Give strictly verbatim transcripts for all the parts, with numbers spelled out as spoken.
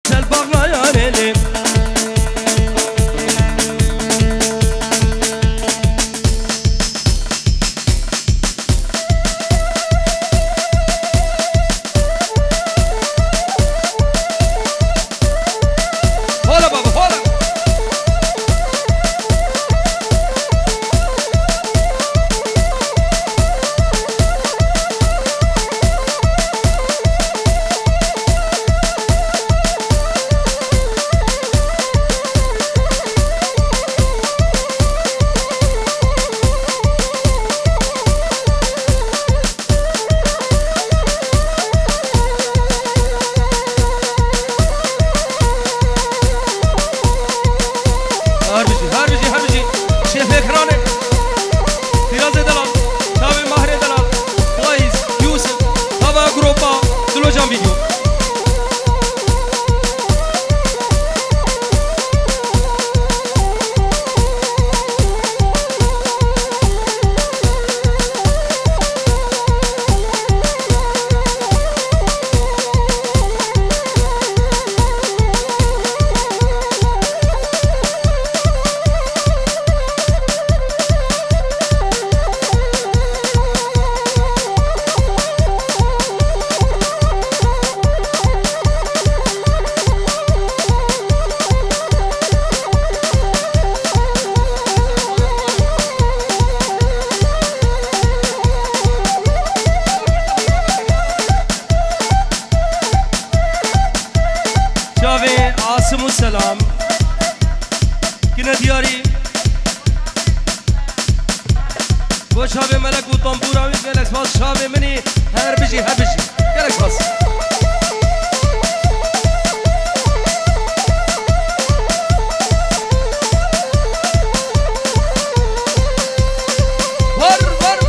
Sel bagnayanê lê. Hola baba, hola. Her bijî, her bijî, her bijî. Şêfê Kiranê. Firazê Delal. Çavê Mahrê Delal. Faiz, Yusuf. Tava Gropa. Dilocan Video. Çavê Asim û Selam. Kine diyarî. Bo çavê Melek û tambûra wî gelek spas çavê min î. Her bijî, her bijî. Gelek spas. Var, var.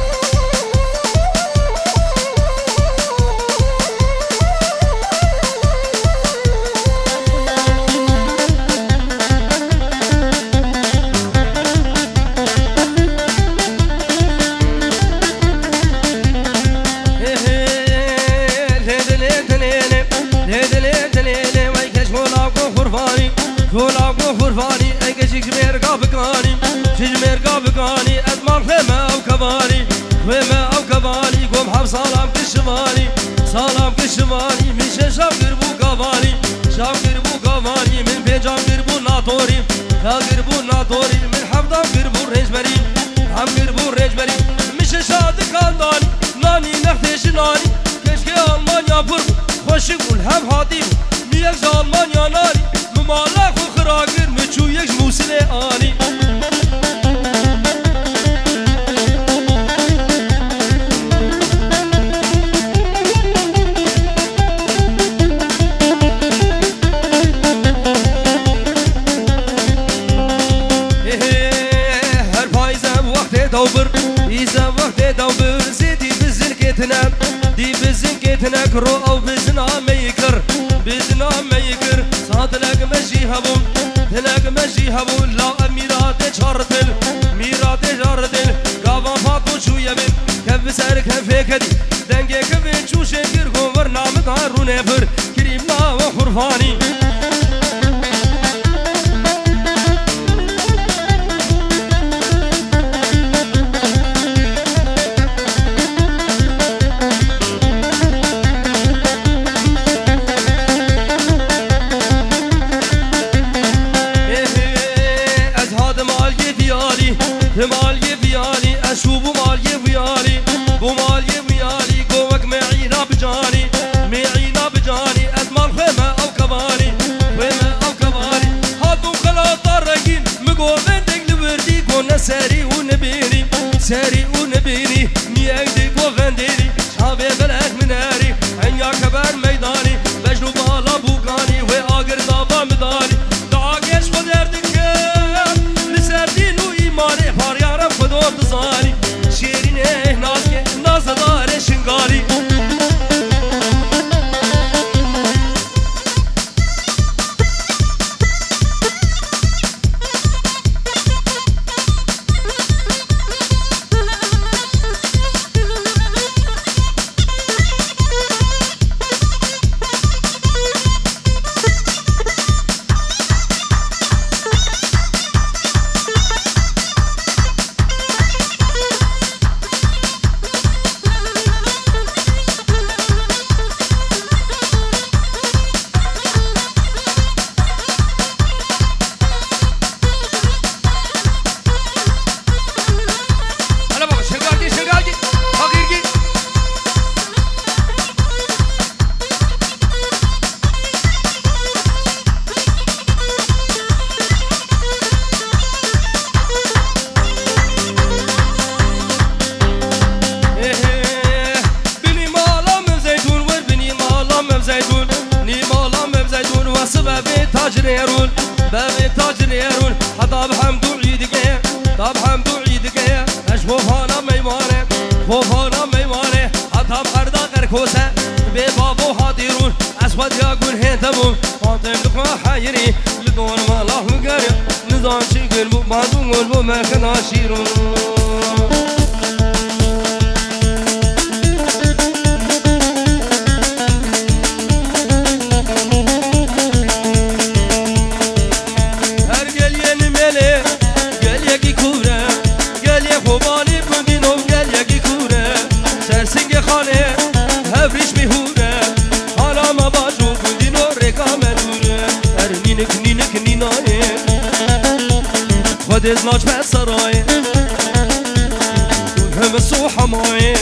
Ey keçik ji mêrga bikanî, ji ji mêrga bikanî, ez mal xwe me ew kevanî, xwe me ew kevanî, gom hev salam kir şivanî, salam kir şivanî, min şeş şav kir bû gavanî, şav kir bû gavanî, min pênc şav kir bû natorî, ya kir bû natorî, min heft şav kir bû rêncberî, hev kir bû rêncberî, min şeş şav dikandanî, nanî nextê ji nanî, keşkê Almanya pir bû, xweşik bû, hev hatî bû, min yek ji Almanya nanî. Min mala xwe xira kir, min çû yek ji Mûsilê anî. Hê hê, her payîz ev wextê dewbir, îz ev wextê dewbir, zêdî bizin kêtine, dî bizin kêtine, kiro ew bizina me yî kir, bizina me yî kir. Sa dilek me jî hebû, dilek me jî hebû, la ev mîratê çar til, mîratê çar til, gava Fato çûye bin, kev bi ser kev fêke dî, dengê kevê çûşê kir, go vir namit ha rûnê vir, kirîmna we xurfanî. Ê, ê, ez hadim aliyê viyalî, tim aliyê viyalî, ez şû bûm aliyê viyalî, bûm aliyê viyalî, go wek me îna bicanî, me îna bicanî, ez mal xwe me ew kevanî, Tacirê rûn, bevê tacirê rûn, heta bi hemd û îdike, ta bi hemd û îdike, ez xofana meywane, xofana meywane, heta bi herda qerkose, bê bavo hatî rûn, ez xwediya gun hête bûm, hatim dixwe heyirî, li dor mala hûgerî, nizan çi gun bû, bandû gun bû, me xina şîrûn. Her geliyê Nimêlê, geliyekî kûr e. Geliyê Xobanê gundî nov geliyekî kûr e. Ser singê xanê, hevrîş mîhûr e. Xana me bajo gundî no rêka me dûr e. Her nînik nînik nînayê. Xwedê naçme serayê. Hemisu hamayê.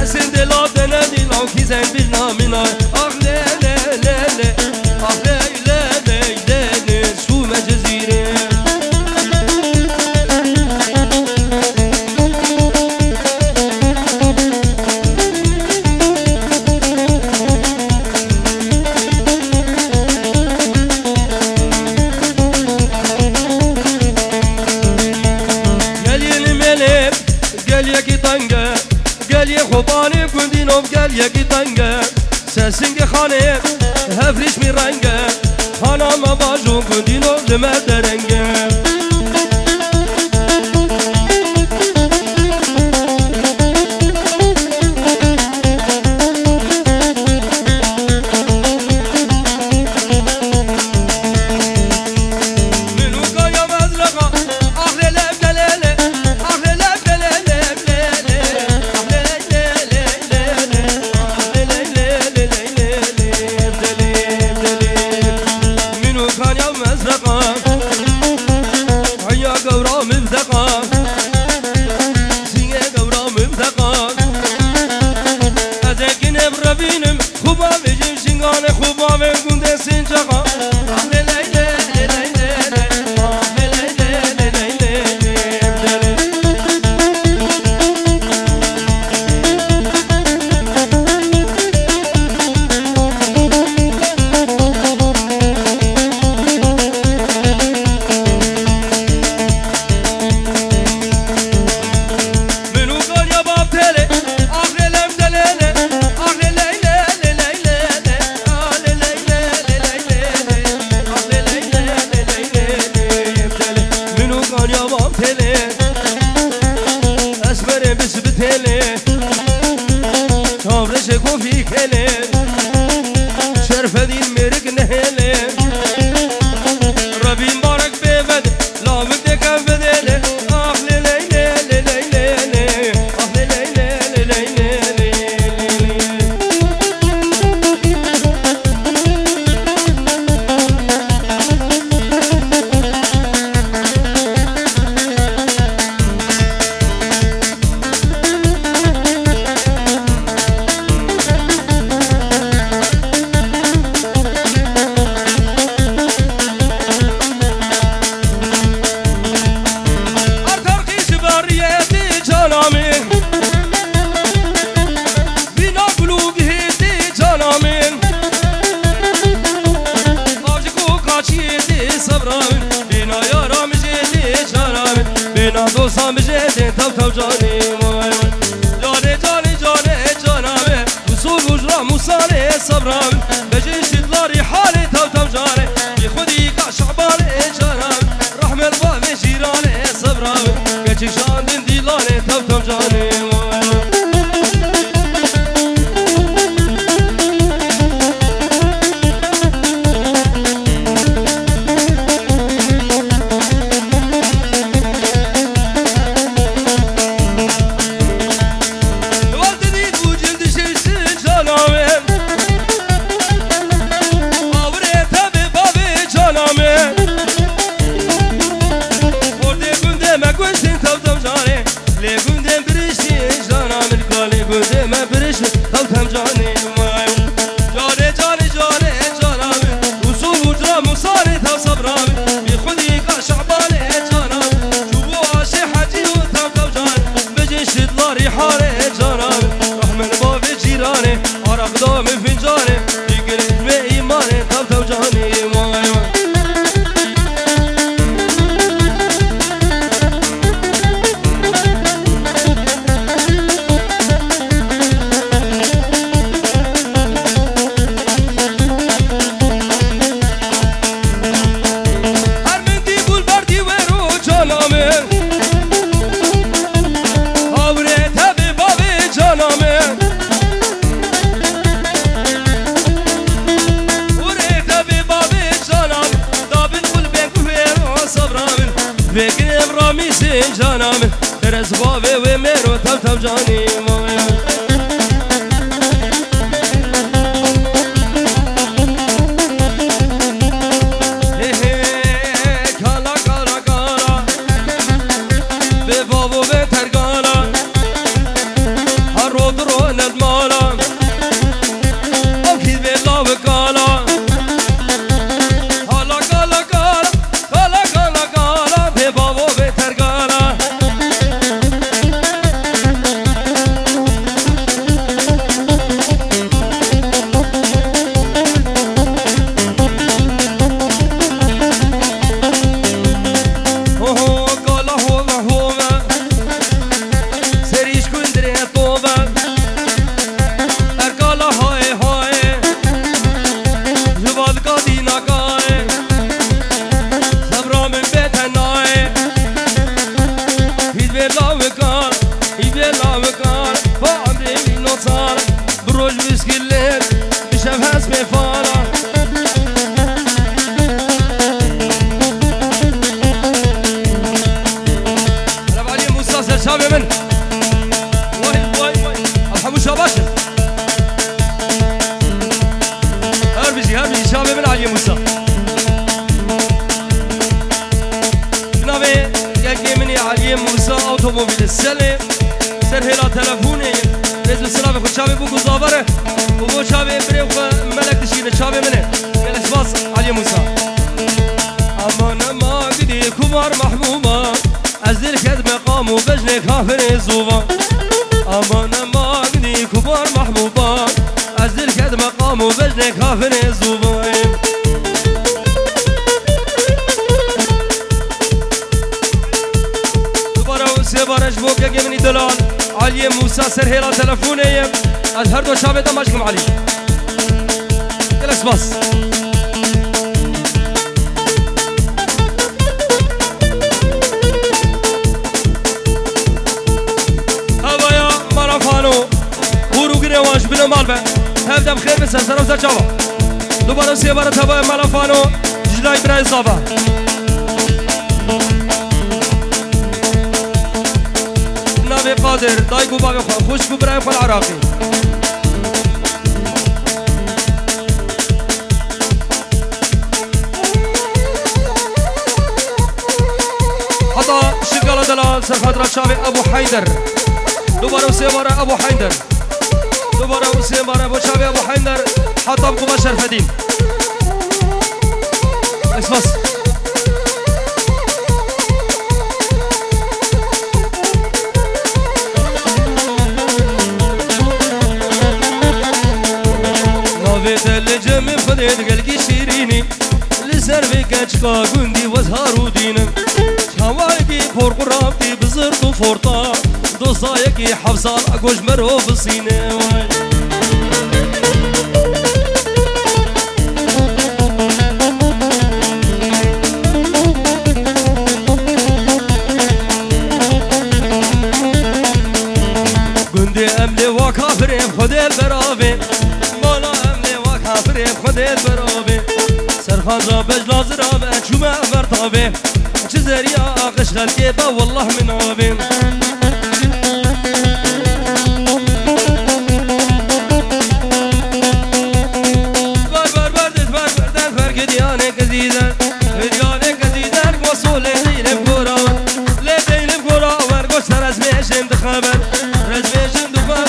Esin de la dene di la ki zen bir namina. Ah le le le le. Ah le le le le le. Su me cezire. Geliyê Nimêlê, geliyekî teng e. Geliyê Xobanê gundî nov geliyekî teng e. Ser singê xanê, hevrîş mî reng e. Xana me bajo gundî nov li me dereng e. Min û kaya mezreqa, ah lê lê lê lê, ah lê lê lê lê lê lê, ah lê lê lê lê lê, ah lê lê lê lê lê lê lê, lê lê lê lê. Min û kaya mezreqa, aya gewra min deqa, sîngê gewra min deqa. Ez ê kinê bi revînim, Xûbavê jin şinganê, xûbavê gundê sincaxa. Min û kariya bab têlê, ax lê lem delêlê, ax lê ley lê lê ley lê lê, ax lê ley lê lê ley lê lê, ax lê ley lê lê ley lê lê, lê lê. Min û kariya bab têlê, esmerê bis bi têlê, çavreşê kofî kêlê, şerfedîn mêrik nehêlê. Rebî mbarek bê ved, Lavik dêke vedêle, ax lê ley lê lê ley lê lê, ax lê ley lê lê ley lê lê lê lê. Artarkî ji bariyê tê cana min. Bîna gul û bihê tê cana min. Av ji ku kaçiyê tê sebra min. Bîna yara min jê tê cana min. Bîna dosta min jê tê tev tev canê min. Canê, canê, canê, cana min. Musû bujra musarê sebra min. Bejê şitlarî halê tev tev canê. Bi xwedî ka şabanê cana min. Rehmel bavê jîranê sebra min. Keçik şandin dîlanê tev tev canê min. Wextê dît bû cil dişiştin cana min. Vekirê Ramîsê cana min, teres bavê wê mêro tev tev canî mavê min. Hê hê, kala, kala, kala, vê bavo vê tergala, ha rod ro nedmala, ev hî vê lav kala, hala kala kala. Kala, kala, kala, bê bavo, bê tergala. Ho, ho, kala, hove, hove. Serî ji kundirê tove. Erkala haye haye. Ji vadika dîna gaye. Sebra min bê tenayê. Hîd vê lawikar, hîd vê lawikar. Ba emrê wî notar. Bi roj wî skilet, bi şev hespê fara. Merhaba Aliyê Musa, ser çavê min. Vay, vay, vay. Elhamûşa baş in. Her bijî, her bijî, çavê min Aliyê Musa. Bi navê kekê min ê Aliyê Musa, otomobîlê Selê, ser hêla telefonê ye. Rêz û silavê xwe çavê bû ku zavare û bo çavê birê xwe Melek dişîne, çavê min e. Gelek spas Aliyê Musa. Aman ema gidî kumar mehbûba. Ez dil ked meqam û bejnê kafirê zûva. Aman ema gidî kubar mehbûba. Ez dil ked meqam û bejnê kafirê zûva. Dubare û sêbare ji bo kekê min î delal Aliyê Musa ser hêla telefonê ye. Ez her do çavê te maç kim Alî. Gelek spas. Hevaya mala fano, hûr û girê wan ji bin û mal be. Hevdem xêr bi ser, ser û ser çava. Dubare û sêbare tevaya mala fano, ji lay birayê zava. Navê Qadir, dayik û bavê xwe, xwişk û birayê xwe li Iraqê. Heta şirgala delal ser xatira çavê Ebû Heyder. Dubare û sêbare Ebû Heyder. Dubare û sêbare bo çavê Ebû Heyder. Heta bi quba Şerfedîn. Esmas. Navê te li cemê Xwedê digelkî şîrînî. Li ser vê keçika gundî wez har û dîn in. Çawayekî porqurabtî bi zirt û forta. Dostayekî heft sal goş mero bisîne way. Gundê em lê wa kafirê Xwedê beravê. Mala em lê wa kafirê Xwedê beravê. Serxan ra bej lazira ve çûme ver tavê. Çi zeriya aqış xelkê be, wallah min avê. Ber, ber, ber, dit, ber, ber, der, ber, gidiyanê gizî der. Gidiyanê gizî der, go solê deylim gora. Lê deylim gora, wer go ser ez bêjim di xeber. Ez bêjim di xeber.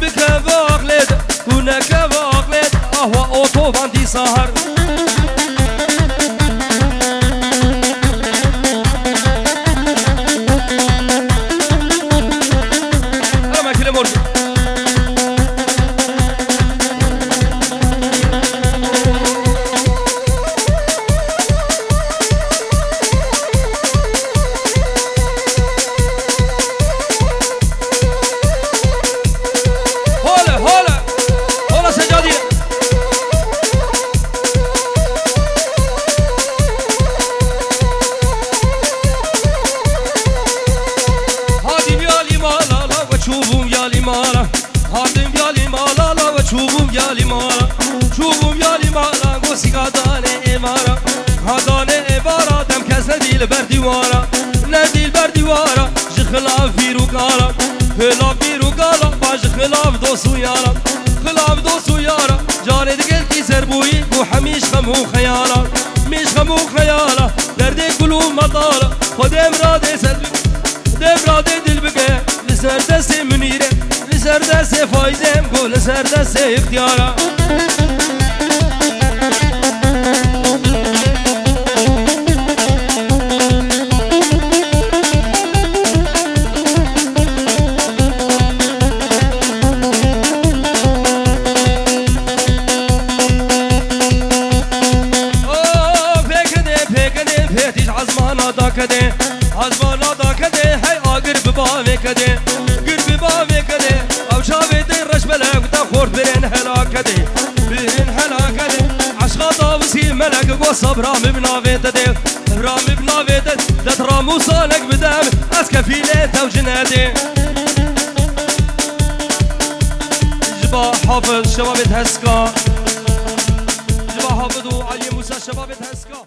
Bikeve aqlê de, ku nekeve aqlê de. Ahwa otoban dîsa her. Hole, hole. Hole Secadî. Ber dîwara, ne dîl ber dîwara, ji xilaf vîr û gala, xilaf vîr û gala, ba ji xilaf dost û yara, xilaf dost û yara, carê digel tî serbûyî, ku hemîş xem û xeyala, hemîş xem û xeyala, derdê gul û metala, xwe dem radê ser, dem radê dil bike, li ser destê Munîre, li ser destê Fayzem, ku li ser destê ixtiyara. Oh, pêkidê, pêkidê, pêtîj ezmana dakidê, ezmana dakidê, hey agir bi bavê kidê, gir bi bavê kidê, ew çavê tê reş belek te xort birên helaketê, birên helaketê, eşqa dawisî melek go sabra min bi navê te dê. Hevra min bi navê te, det ramûsanek bide min, ez kefîlê te û jinetê. Ji ba Hafiz şebabê Heska. Ji ba Hafiz û Aliyê Mûsa şebabê Heska.